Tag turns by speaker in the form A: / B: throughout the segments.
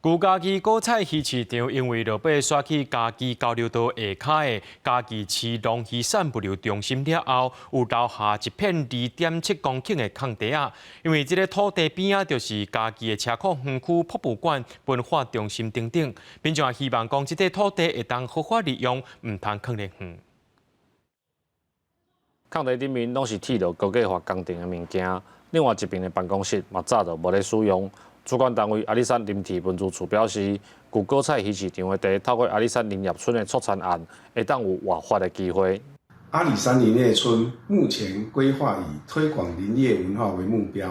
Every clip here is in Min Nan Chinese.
A: 舊嘉義果菜魚市場因為落尾徙去嘉義交流道下跤的嘉義市農漁產物流中心了後，有留下一片2.7公頃的空地仔。因為這个土地邊仔就是嘉義的車庫園區博物館、文化中心等等，民眾也希望講這塊土地會當好好利用，毋通囥咧園。
B: 空地頂面攏是鐵路高架化工程的物件，另外一邊的辦公室嘛早就無咧使用。主管單位阿里山林鐵文資處表示，舊果菜魚市場的地透過阿里山林業村的促參案，會當有活化的機會。
C: 阿里山林業村目前規劃以推廣林業文化為目標，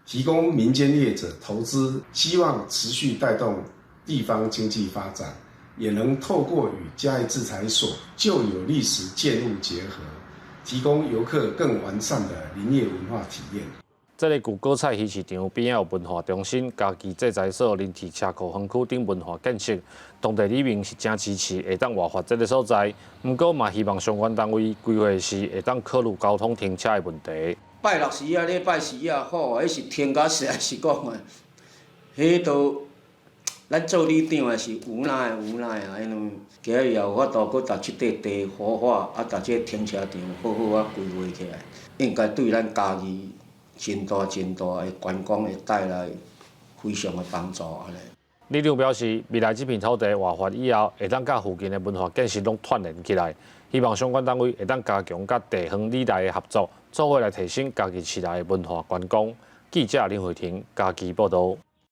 C: 提供民間業者投資，希望持續帶動地方經濟發展，也能透過與嘉義製材所舊有歷史建物結合，提供遊客更完善的林業文化體驗。
B: 這个舊果菜魚市場邊仔有文化中心、嘉義製材所、林鐵車庫園區等文化建設，當地里民是誠支持會當活化這个所在，毋過嘛希望相關單位規劃時會當考慮交通停車的問題。
D: 拜六時啊，禮拜時啊，好，彼是停甲實在是講的，彼都咱做里長的是無奈無奈啊，因為今仔日也有法度閣共這塊地活化，啊，共這个停車場好好仔規劃起來，應該對咱嘉義真大真大的觀光會帶來非常的幫助按呢。
B: 里長表示，未來這片土地活化以後，會當佮附近的文化建設攏串連起來，希望相關單位會當加強佮地方里內的合作，做伙來提升嘉義市內的文化觀光。記者林慧婷嘉義報導。